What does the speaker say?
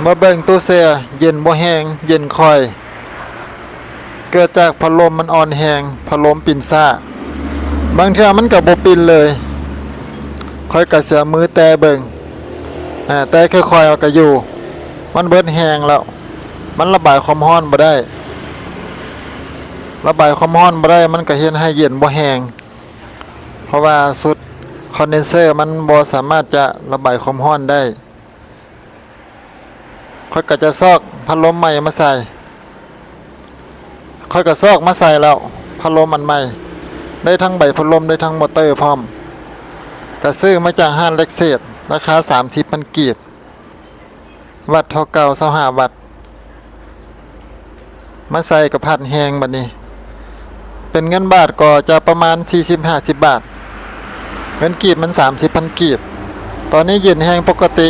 ມາເບິ່ງຕູ້ແຊ່ ເຢັນບໍ່ແຮງ ເຢັນຄ່ອຍ ເກີດຈາກພັດລົມມັນອ່ອນແຮງ ພັດລົມປິ່ນຊ້າ ບາງເທື່ອມັນກໍບໍ່ປິ່ນເລີຍ. ຂ້ອຍກໍເຊື່ອມືແຕ່ເບິ່ງ ອາ ແຕ່ຄ່ອຍໆເອົາກໍຢູ່ ມັນເບິດແຮງແລ້ວ ມັນລະບາຍຄວາມຮ້ອນບໍ່ໄດ້ ລະບາຍຄວາມຮ້ອນບໍ່ໄດ້ ມັນກໍເຮັດໃຫ້ເຢັນບໍ່ແຮງ ເພາະວ່າຊຸດຄອນເດນເຊີມັນບໍ່ສາມາດຈະລະບາຍຄວາມຮ້ອນໄດ້. ຂ້ອຍກໍຈະຊອກພັດລົມໃໝ່ມາໃສ່ ຂ້ອຍກໍຊອກມາໃສ່ແລ້ວ ພັດລົມອັນໃໝ່ ໄດ້ທັງໃບພັດລົມ ໄດ້ທັງມໍເຕີພ້ອມ ກໍຊື້ມາຈາກຮ້ານເລັກເສດ ລາຄາສາມສິບພັນກີບ ວັດເທົ່າເກົ່າ ຊາວຫ້າວັດ ມາໃສ່ກໍພັດແຮງບັດນີ້ ເປັນເງິນບາດກໍຈະປະມານສີ່ສິບ ຫ້າສິບບາດ ເງິນກີບມັນສາມສິບພັນກີບ. ຕອນນີ້ເຢັນແຮງປົກກະຕິ